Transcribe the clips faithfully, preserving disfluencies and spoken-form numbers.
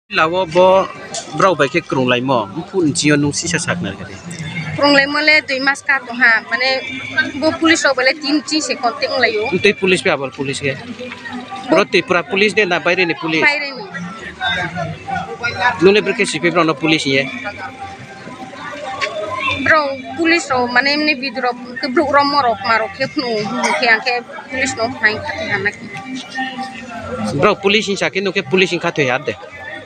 Lawo bo brao bai khe kwrwnglaimo, buphu nchio nung sisa sakna khe. Kwrwnglaimo le dui mas ka tongha, mane bo police rok bai le tin chin se contact wnglaio. Tei police bai abo police khe? Bro Tripura police de na baire ni police? Baire ni. Nung le bwrwi khe sipi brao no police ye? Bro police rok mane emni video rok, borok rok morok marok khe phunu, hwnwi khe ang khe police no phai kha khe hana khe. Bro police hinsa khe nung khe police hinka thwi har de?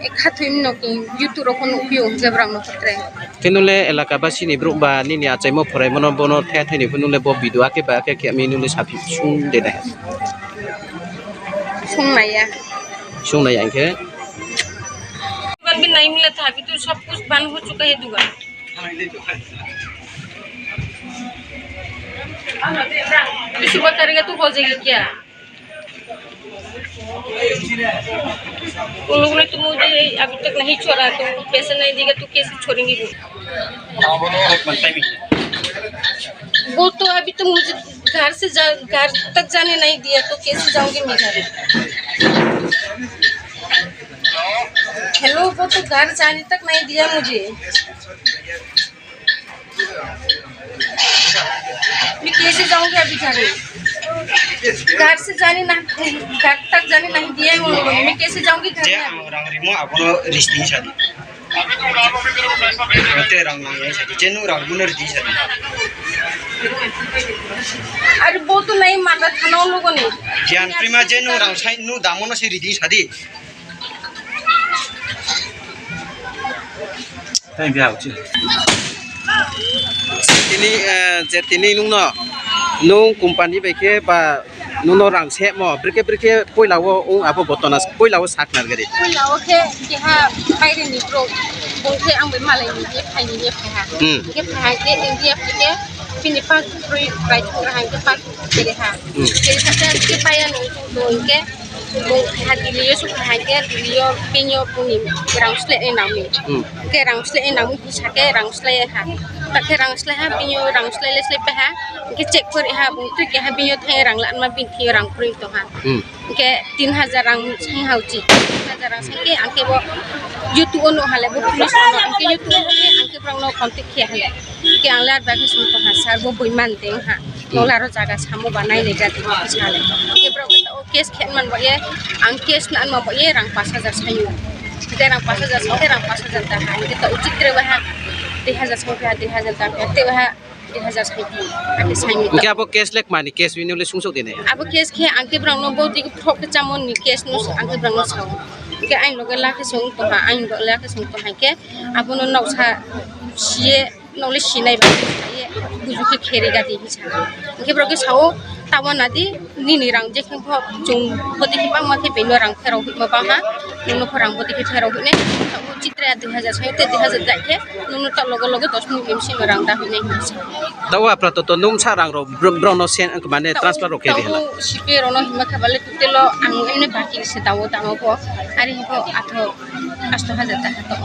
E khathwi no ki YouTube rok no upiyo je brang no khatre. Khe nung le elaka basi ni borok ba nini achaimo phoraimo no bono thaya thani phunu le bo video ake ba ake khe mi nung le sapi sung de nai. Sung nai ya. Sung nai ya khe. Ban bin nai mila tha, abi tu sab kuch ban ho chuka hai dukan. Suba karega tu ho jayega kya? उन लोगों ने तो मुझे अभी तक नहीं छोड़ा, तो पैसे नहीं देगा तो कैसे छोड़ेंगे वो? वो तो अभी तो मुझे घर से जा, घर तक जाने नहीं दिया, तो कैसे जाऊंगी मैं घर? हेलो, वो तो घर जाने तक नहीं दिया मुझे। मैं कैसे जाऊंगी अभी घर? घर से जाने ना, घर तक जाने नहीं दिया है उन लोगों ने। मैं कैसे जाऊंगी घर में? Ang rang rimo abono risting sadi. Te rang nang yang sadi. Jenu rang rimo risting sadi. अरे वो तो नहीं माना था ना उन लोगों ने। Gian prima jenu rang sai nu damono se risting sadi. Tini, eh, je tini nungno, nung company bai khe ba nungno rang semo, brikhe brikhe poila o ung abo botona, poila o sak nargari. Poila o khe keha baire ni bro, bung khe ang bai malai ni je phai ni je phai ha. Hmm. Khe phai ha khe India phai khe bini pass rui bai thang ha khe pass kere ha. Hmm. Kere ha khe paya ni do khe Bo ha Delhi o sukha hai khe Delhi o bini o bini rang slai nangmi. Hmm. Khe rang slai nangmi hisa khe rang slai ha. Ta khe rang slai ha bini o rang slai le slai pai ha. Khe check kori ha bo twi khe ha bini o thai rang lanma bini thai rang kori to ha. Hmm. Khe tin hajar rang sai ha uchi. Tin hajar rang sai khe ang khe bo YouTube o no hale bo police o no ang khe YouTube o hale ang khe borok no contact khe hale. Khe ang le ar bagwi song to ha sir bo bui man teng ha. Nolaro jaga samo ba nai nai jati sale. Khe borok khe o case khe man ba ye, ang case na ma ba ye rang pash hajar sayo. Khe rang pash hajar sa khe rang pash hajar da ha. Khe to uchit re ba ha. Dui hajar sa khe dui hajar da khe te ba ha. Dui hajar sa khe. Ake sayo. Khe abo case lek mani case wini le sungsok dine. Abo case khe ang khe borok no bo dik thok khe chamon ni case no ang khe borok no sao. Khe ang loge la khe song to ha, ang loge la khe song to ha khe abo no nok sa siye. Nokle sinai ba ye buju khe kheri gadi hinsa. Hingke borok khe sao tamo nadi nini rang je khe pho chwng bwtwi khe bangma khe bini rang pherok hima bangha. Nungno pho rang bwtwi khe pherok hinai. Chitra dui hajar sai te dui hajar dai khe nungno ta logo logo dos minute ni bisingo rang da hinai hinsa. Tao apra to to nung sa rang rok bro-, borok no sen mane transfer rok khe rihala. Sipe rok no hima khe bale tutelo ang emne baki se tao tamo pho. Ari hingko atho asto hajar da ha to.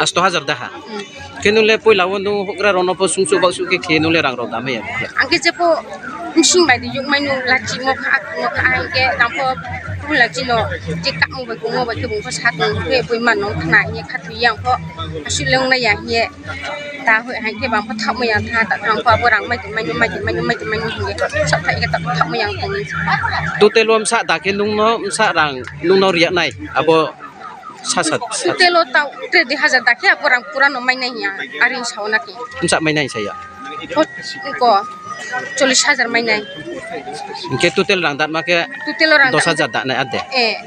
Asto hajar da ha. Hmm. Khe nung le puila o nung hokra rok no pho sungsuk baksuk khe khe nung le rang rok da maya. Ang khe jepho bising bai di yuk mai nung lachi mo kha mo kha ang khe tang pho pun lachi no je ka mo bai kung mo bai khe bung pho sat nung khe bui man nung khna ye kha twi yang pho asu le ung na ya ye ta hoi hai khe bang pho thak mo yang tha ta tang pho abo rang mai tong mai nung mai tong mai nung mai tong mai nung ye sa thai khe ta thak mo yang tong. Total o msa da khe nung no msa rang nung no riya nai abo. Sa, sa, sa. Total o tao tre dui hajar da khe abo rang pura no mai nai ya, aring sao na khe. Msa mai nai saya. Ko, ko, chollish hajar mai nai. Hingke total rang dat ma khe. Total o rang dat dos hajar da nai ade. Eh,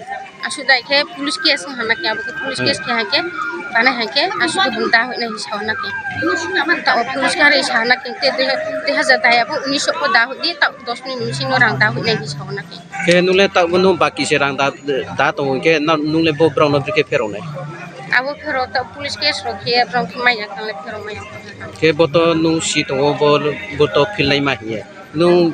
asu dai khe police case hana khe abo khe police case khe hai khe, tanai hai khe, asu khe bung da hoi nai sao na khe. Tao police khe hai sao na khe, te dui, dui hajar da ya bo unis ko da hoi di, tao dos ni unis no rang da hoi nai sao na khe. Khe nung le tabuk nung baki se rang da, da tongo, hingke na, nung le bo borok no bwrwi khe pherok nai? Abo pherok ta police case rok khe borok khe maya tang le pherok maya. Khe bo to nung si tongo, bo, bo to phil nai ma hiye. Nung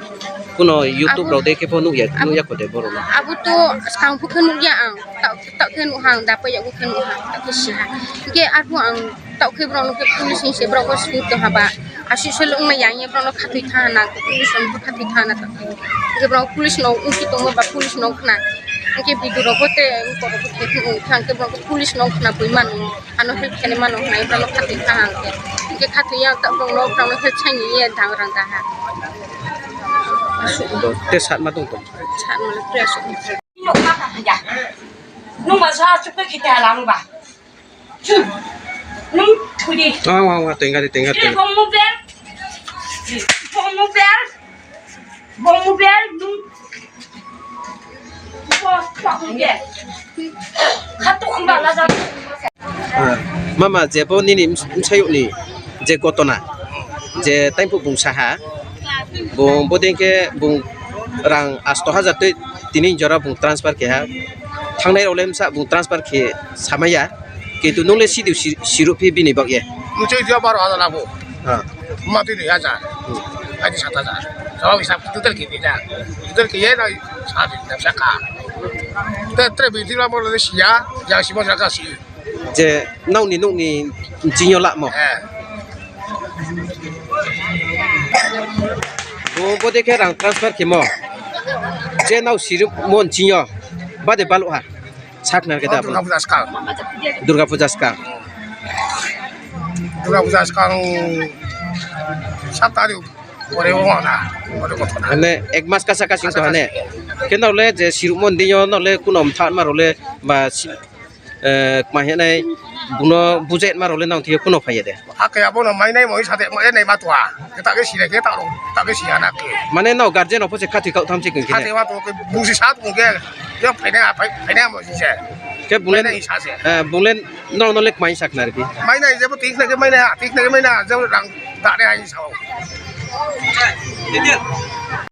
kuno YouTube rok de khe bo nukya, nukya kho de borok no? Abo to skang phu khe nukya ang, ta, ta khe nukha ang, da paiya bo khe nukha, ta khe siha. Hingke arphuh ang Tao khe borok no khe police ni se borok bo sui tong ha ba. Asui sui le wng ma yang ye borok no khatui tha na, police rok bo khatui tha na tong khe. Hingke borok police no wng si tongma ba police no wng khna. Hwnkhe video rok bo tei borok bo tei phano wngkha, hwnkhe borok police no khna bui mano, ano help khaini mano hwnwi borok no khatwi kha hwnkhe. Hwnkhe khatwi ya ta borok no borok no help saini ye dang rang da ha. Tei sat ma tong tong. Sat ma le tei asuk. Nung ba sa chuk ke khite halang ba. Nung thudi. Wa, wa, wa, tenga di, tenga, tenga. Bong mu ber. Bong mu ber. Bong mu ber, nung. Bong, bong mu ber. Khatu amba la jang. Ah, mama, je bo nini ms-, msayuk ni je gotona, je taimphuk bung saha, bung bodei khe bung rang asto hajar tei tini jora bung transfer keha, thangnai rok le msa bung transfer khe samaya. Kintu nung le sidu si-, sirup phi bini bak ye. Muchoi dia baro hajar labo. Ha. Mati dui hajar. Hmm. Adi sat hajar. Jawab hisab total kini da. Total kiye na sat hajar saka. Te, te binti la mo le siya, ya si mo saka si. Je nokni, nokni jingyo lamo. Eh. Bo, bodei khe rang transfer khemo. Je nao sirup mon jingyo. Bade balok ha. Sakna khe da. Durga Puja skang. Durga Puja skang. Durga Puja skang sat tarikh pore o na. Pore kothona. Mane ek mas kasa kasing to hane. Khe nole je sirup mon dinyo nole kunom than ma role ba si-, eh, kma hinai buno bujet ma role nang thiye kuno phaiya de. Hake abono mainai moi sate moi nai matua. Kita ke sile ke taro. Ta ke siya na ke. Mane no guardian opose khatwi kau tham chikung khe. Khatwi matua ke busi sat ke. Yo phaina phai-, phaina mo si se. Ke bunglen, phaina isa se. Eh, bunglen no no lek mai sakna riki. Mainai je bo tik na ke mainai, tik na ke mainai je rang da ne ai sao.